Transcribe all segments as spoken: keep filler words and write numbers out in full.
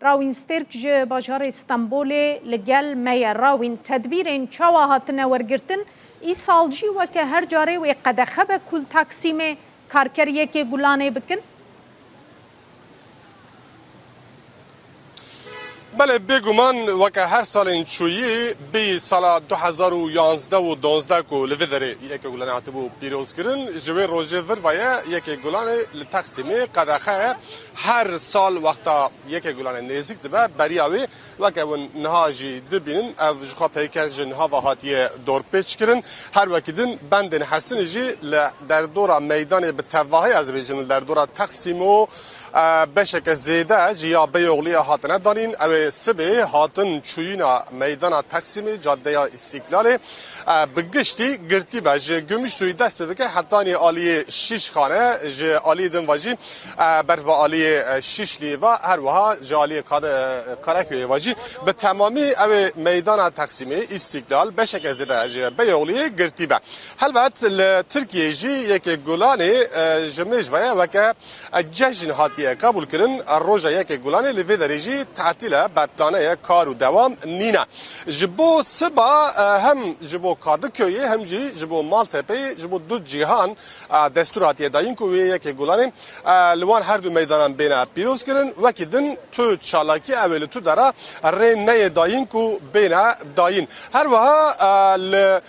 Rawîn Stêrk ji bajarê Stenbolê li gel me ye. Rawîn, tedbîrên çawa hatine wergirtin? Îsal jî weke her carê wê qedexe be ku li Taksimê karkerî Yekê Gulanê bikin? Belê, bêguman weke her salên çûyî, bêyî sala du hezar û yanzdeh û duwazdeh ku li vê derê Yekê Gulanê hatibû pîrozkirin, ji wê rojê vir ve ye Yekê Gulanê li Taksimê qedexe ye. Her sal wexta Yekê Gulanê nêzîk dibe, beriya wê weke hûn niha jî dibînin, ev ji xwe peyker ji niha ve hatiye dorpêçkirin. Her wekî din bendên Hesinê jî li derdora meydanê bi tevahî, ez bêjim li derdora Taksimê, e, beşeke zêde ji ya Beyoğlu'ya hatine danîn. Ew ê sibê hatin çûyîna meydana Taksimê, caddeya Îstîklalê, e, bi giştî girtî be. Ji Gümüşsuyu dest pê bike hetanî aliyê Şişxane, ji aliyê din ve jî, e, berf bi aliyê, e, Şişlî ve, her wiha ji aliyê Kad-, e, Karaköyê ve jî bi temamî ew ê meydana Taksimê, Îstîklal, beşeke zêde ji Beyoğlu'yê girtî be. Helbet li Tirkiyeyê jî Yekê Gulanê, e, ji mêj ve ye weke, e, cejn hatiye qebûlkirin. E, roja Yekê Gulanê li vê derê jî tetîl e, betlane ye, kar û dewam nîne. Ji bo siba, e, hem ji bo Kadıköyê hem jî ji bo Maltepeyê, ji bo du cîhan, e, destûr hatiye dayîn ku wê Yekê Gulanê, e, li wan her du meydanan bêne pîrozkirin. Wekî din tu çalakî ew ê li tu dera rê neyê dayîn ku bêne dayîn. Her wiha, e, li,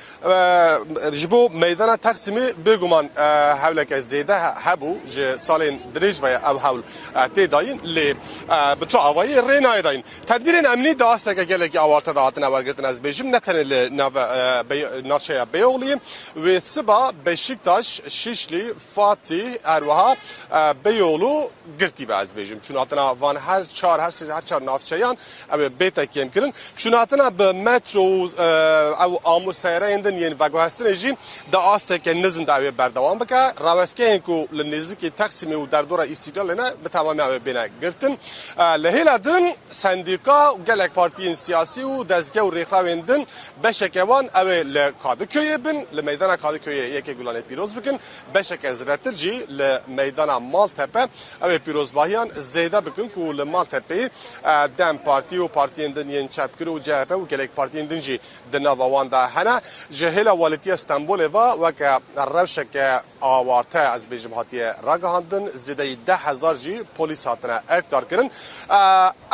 e, ji bo meydana Taksimê bêguman, e, hewleke zêde he-, hebû, ji salên dirêj ve ye ev hewl, e, tê dayîn, lê, e, bi tu awayî rê nayê dayîn. Tedbîrên emnî di asteke gelekî awarte de hatine wergirtin, ez bêjim, ne tenê li nave-, e, Bey-, navçeya Beyoğlu'yê, wê siba Beşiktaş, Şişli, Fatih, her wiha, e, Beyoğlu girtî be, ez bêjim. Çûnhatina van her çar, her sê, her çar navçeyan ew ê bête kêmkirin. Çûnhatina bi metro û, e, ew amûr seyareyên din yên veguhestinê jî di asteke nizm de ew ê berdewam bike. Rawestgehên ku li nêzikî Taksimê û derdora Îstîklalê ne, bi temamî ew ê bêne girtin. E, li hêla din sendîka û gelek partiyên siyasî û dezgeh û rêxrawên din, beşeke wan ew ê li Kadıköyê bin, li meydana Kadıköyê Yekê Gulanê pîroz bikin, beşeke zêdetir jî li meydana Maltepe ew ê pîrozbahiyan zêde bikin ku li Maltepeyê, e, DEM Partî û partiyên din yên çepgir û C H P û gelek partiyên din jî di nava wan de hene. Ji hêla Walîtiya Stenbolê ve weke rewşeke awarte, ez bêjim, hatiye ragihandin. Zêdeyî deh hezar jî polîs hatine erkdarkirin. E,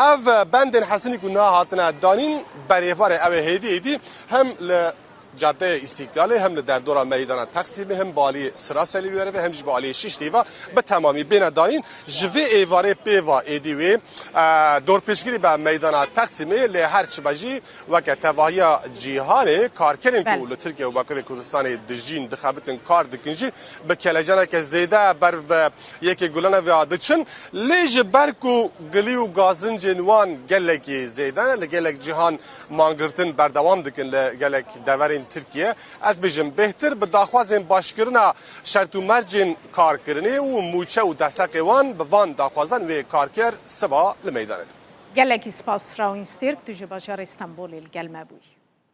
ev bendên Hesinî ku niha hatine danîn, berêvarê ew ê hêdî hêdî hem li Caddeya Îstîklalê, hem li derdora Meydana Taksimê, hem bi alî Sira Selîmî ve, hem jî bi alî Şişlî ve bi temamî bêne danîn. Ji vê êvarê pê ve êdî wê, e, dorpêçkirî be Meydana Taksimê, lê her çi be jî weke tevahiya cîhanê, karkerên ku Belê. li Tirkiye û Bakurê Kurdistanê dijîn, dixebitin, kar dikin jî bi kelecaneke zêde ber bi Yekê Gulanê ve diçin. Lê ji ber ku gilî û gazincên wan gelekî zêde ne, li gelek cîhan mangirtin berdewam dikin li gelek deverên Tirkiye. Ez bêjim, bêhtir bi daxwazên başkirina şert û mercên karkirinê û mûçe û desteqê wan, bi van daxwazan wê karker siba li meydanê be. Gelekî spas, Rawîn Stêrk, tu ji bajarê Stenbolê li gel me bûyî.